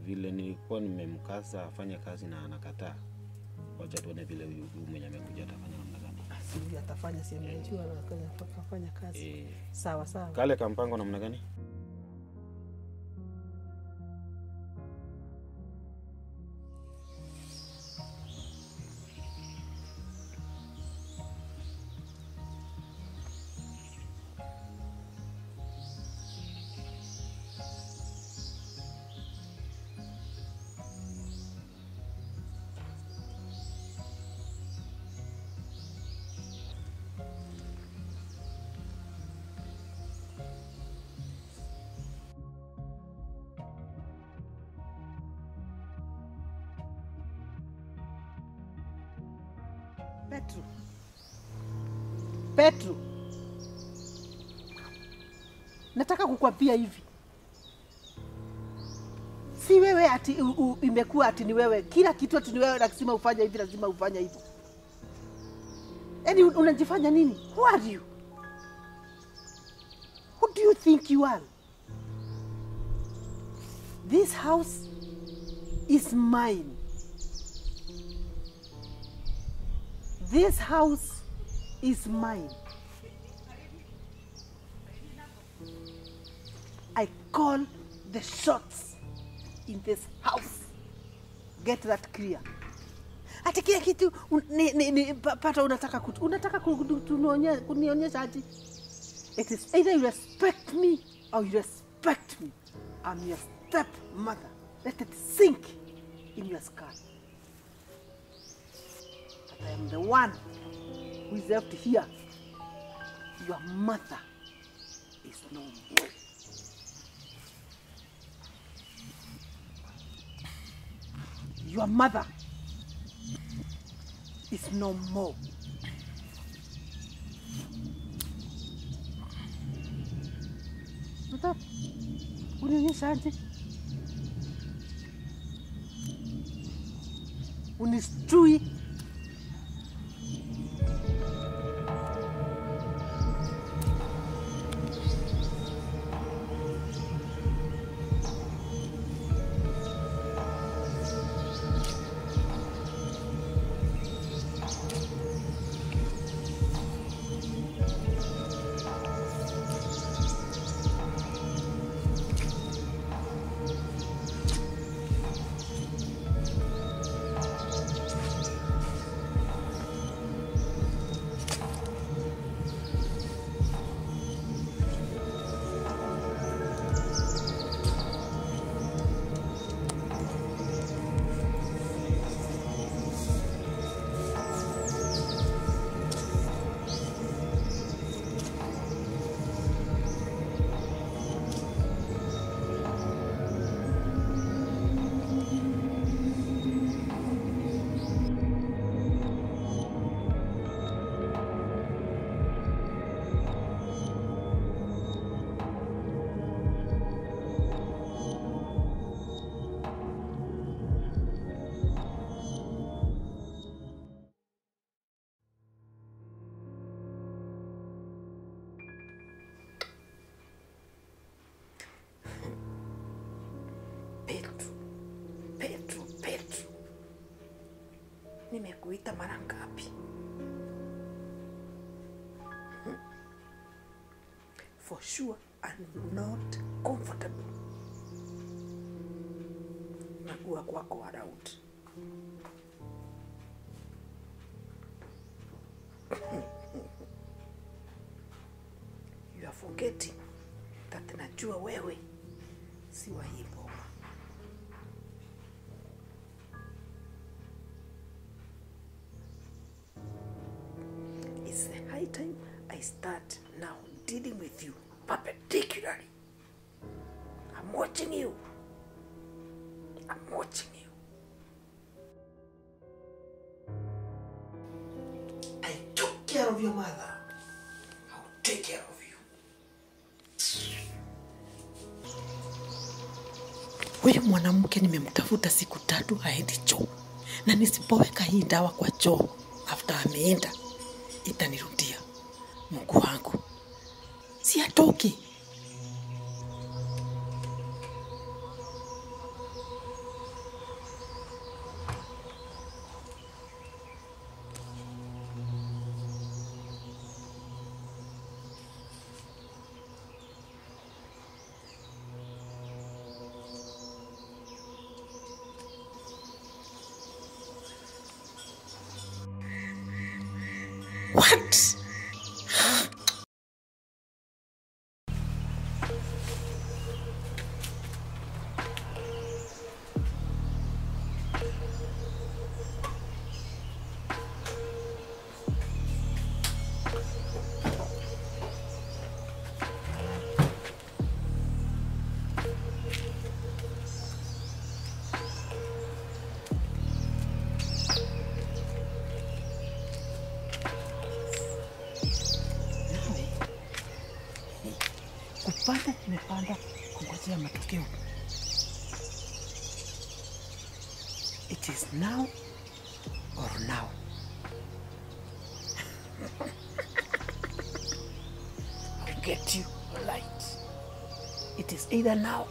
vile nilikuwa nimemkaza afanye kazi na anakataa. Wacha tuone vile huyu mwenye amekuja atafanya namna gani. Sijui atafanya, si mnajua anafanya kazi. Sawa sawa. Kale kampango namna gani? Petro, nataka kukwambia hivi. Si wewe ati imekuwa ati ni wewe. Kila kitu ati ni wewe, lazima ufanye hivi, lazima ufanye hivyo. Yaani unajifanya nini? Who are you? Who do you think you are? This house is mine. This house is mine. I call the shots in this house. Get that clear. Ati kila kitu pata unataka kunionyesha aje? It is either you respect me or you respect me. I'm your stepmother. Let it sink in your skull. That I am the one who is left here. Your mother is no more. Your mother is no more. What up? Unionyesha aje? Unistui. Petro, nimekuita mara ngapi? For sure, I'm not comfortable. Kagua kwako around. You are forgetting that najua wewe si wa hii boma. It's the high time I start now dealing with you perpendicularly. I'm watching you. I'm watching you. I took care of your mother. I'll take care of you. Huyu mwanamke nimemtafuta siku 3 haendi choo. Na nisipoweka hii dawa kwa choo after ameenda itanirudia. Mungu wangu. Si atoki. What? Kupanda nimepanda kungojea matokeo. It is now or now. I'll get you light. It is either now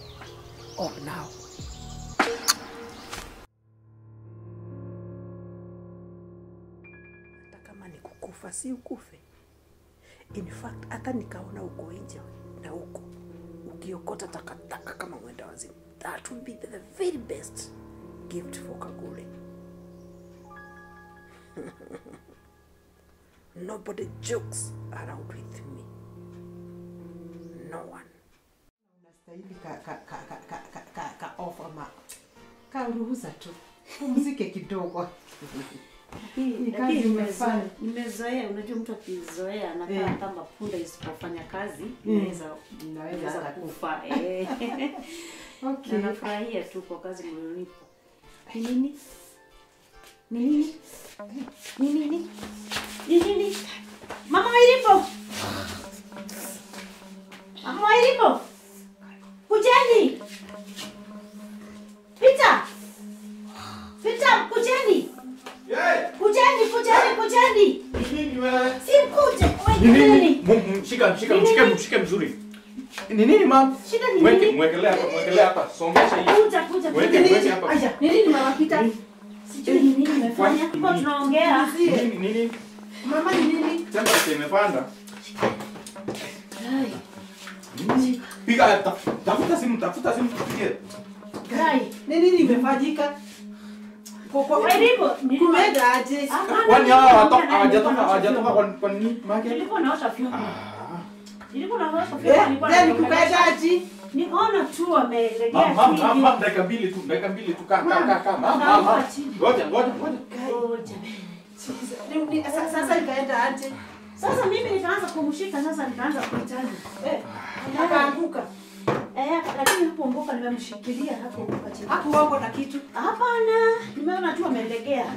or now. Hata kama ni kukufa si ukufe. In fact, hata nikaona uko nje na huko ukiokota takataka kama mwenda wazimu, that would be the very best gift for Kagure. Nobody jokes around with me. No one. Unastahili ka off ama ka ruhusa tu. Pumzike kidogo. Nimezoea, unajua mtu akizoea anakaa kama punda isipofanya kazi, inaweza kufa. Okay. Na nafurahia tu kwa kazi mlionipa. Ni nini? Ni nini? Ni nini? Ni nini? Mama Wairimu! Mama Wairimu! Kujeni! Peter! Peter, kujeni! Kujeni, kujeni, kujeni! Nini wewe? Si mkuje, wewe nini? Shika, shika, mshike, mshike mzuri. Ni nini mama? Shida ni nini? Mwekelea hapa, mwekelea hapa. Songesha hii. Kuja, kuja. Weke hapa. Aya, ni nini mama Peter? Sijui ni nini nimefanya. Kwa tunaongea. Nini nini? Mama ni nini? Temperature imepanda. Ai. Piga tafuta simu, tafuta simu tupige. Gai, ni nini imefanyika? Kumeenda aje? Kwani hawa hawajatoka kwa nini? Nilikuwa naosha vyombo. Nilikuwa naosha vyombo, nilikuwa na kukaenda aje? Nikaona tu amelegea chini. Mama, dakika mbili tu, dakika mbili tu, kaa. Mama. Ngoja, ngoja, ngoja. Sasa nikaenda aje? Sasa mimi nikaanza kumshika, sasa nikaanza kuitana. Akaanguka. Lakini hapo nimemshikilia hapo chini. Hakuanguka na kitu? Hapana, nimeona tu amelegea.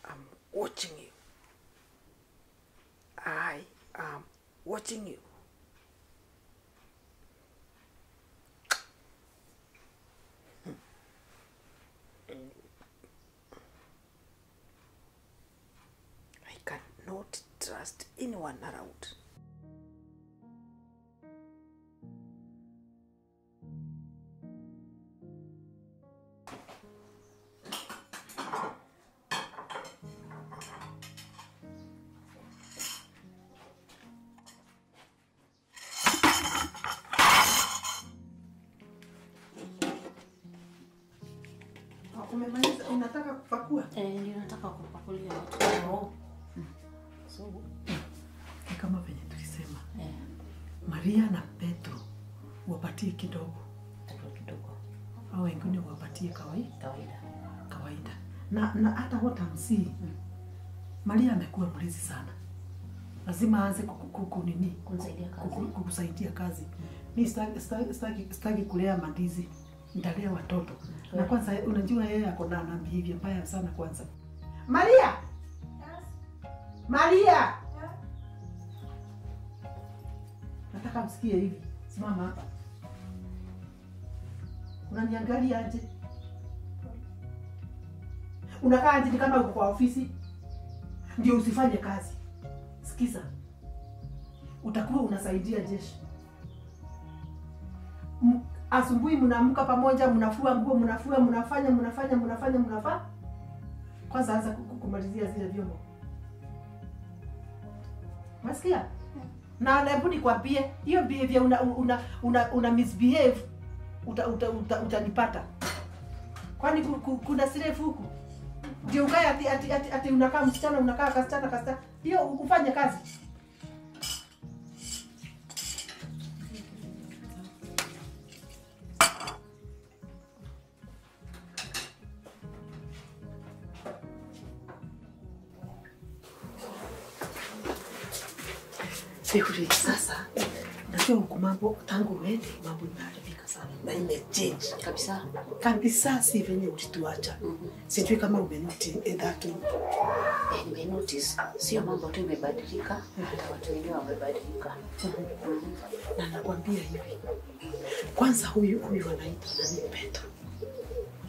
I'm watching you. I am watching you. I cannot trust anyone around. Kupakua? Ndio nataka kupakulia watu. So ni kama venye tulisema. Maria na Petro wapatie kidogo. Kidogo. Au wengine wapatie kawaida. Kawaida. Na hata what I'm seeing. Maria amekuwa mlezi sana. Lazima aanze kukunini, kukusaidia kazi. Mimi sitaki kulea mandizi. Nitalea watoto. Na kwanza unajua yeye ako na behavior mbaya sana kwanza. Maria. Yes. Maria. Yeah. Nataka msikie hivi. Simama hapa. Unaniangalia aje? Unakaa aje kama uko kwa ofisi? Ndio usifanye kazi. Sikiza. Utakuwa unasaidia jeshi. Asubuhi mnaamka pamoja, mnafua nguo, mnafua, mnafanya. Kwanza anza kumalizia zile vyombo. Unasikia? Na hebu nikwambie, hiyo behavior una misbehave utanipata. Kwani kuna sirefu huku? Ndio ukae ati unakaa msichana, unakaa kasichana. Ndio ufanye kazi. Sihuri sasa. Najua huku mambo tangu uende mambo imeharibika sana na imechange kabisa. Kabisa si venye ulituacha. Sijui kama umenotice that. Nimenotice sio mambo tu imebadilika, hata watu wenyewe wamebadilika. Na nakwambia hivi. Kwanza huyu anaitwa nani Petro.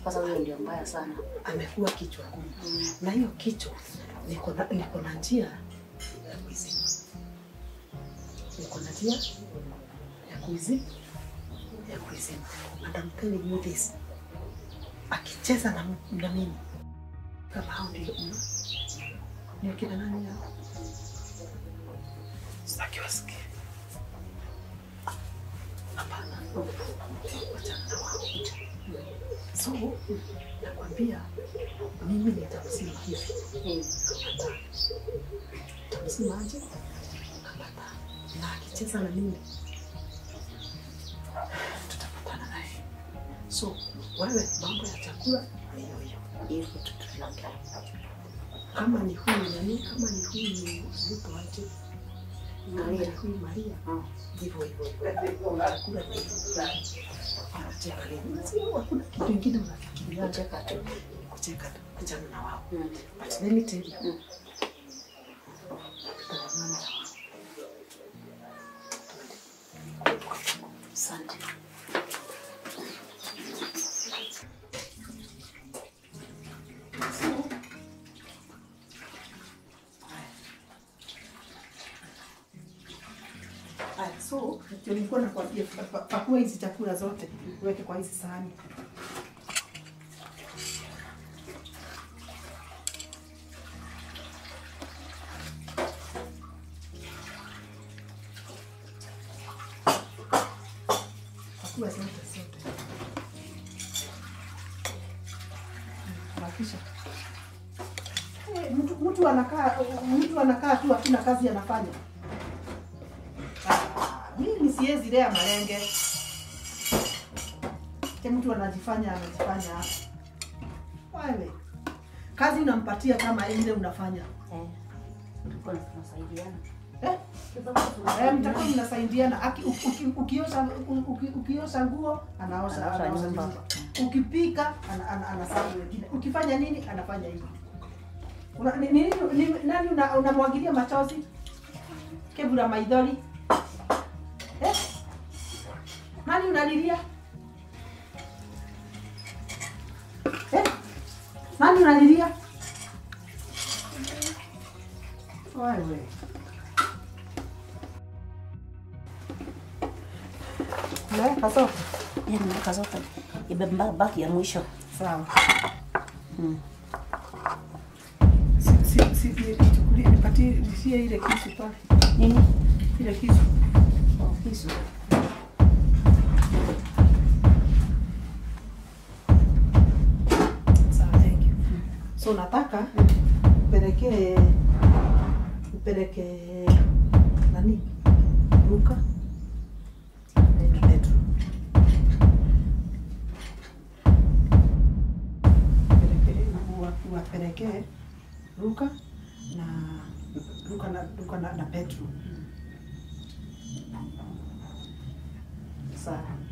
Kwanza huyo ndio mbaya sana. Amekuwa kichwa ngumu. Na hiyo kichwa niko na njia ya kuizima. Niko na njia ya kuizima. And I'm telling you this. Akicheza na mimi kama hao ndio ni kina nani hao? Sitaki wasikie. Hapana. Wachana na wao. So, nakwambia mimi nitamzima hivi. Nitamzima aje? Kama taa. Na akicheza na mimi tutapatana naye. So, wewe mambo ya chakula ni hiyo hiyo. Hivyo tutaongea. Kama ni huyu nani, kama ni huyu mtu aje? Maria, huyu Maria. Hivyo hivyo. Chakula ni hiyo. Anacheka leo. Sio hakuna kitu kingine unafikiria. Kucheka tu. Kucheka tu. Kuchana na wao. But let me tell you. Tutaonana na wao. Asante. So, nilikuwa nakwambia pakua hizi chakula zote, uweke kwa hizi sahani. Pakua zote. Bakisha. Mtu anakaa tu hakuna kazi anafanya. Mimi siwezi lea malenge. Ke mtu anajifanya hapa. Wewe. Kazi unampatia kama ile unafanya. Tulikuwa tunasaidiana. Mtakuwa mnasaidiana. Ukiosha nguo anaosha nyumba. Ukipika anasafisha wengine. Ukifanya nini anafanya hivi. Nani unamwagilia machozi? Kebura maidhori. Nani unalilia? Nani unalilia? Wewe. Naweka zote. Nimeweka zote. Imebaki ya mwisho. Sawa. Si nichukulie nipatie ile kisu pale. Nini? Ile kisu. Oh, kisu. Sawa, thank you. So So nataka upeleke nani? Luka na Petro. Uwapeleke Luka na Petro. Sawa.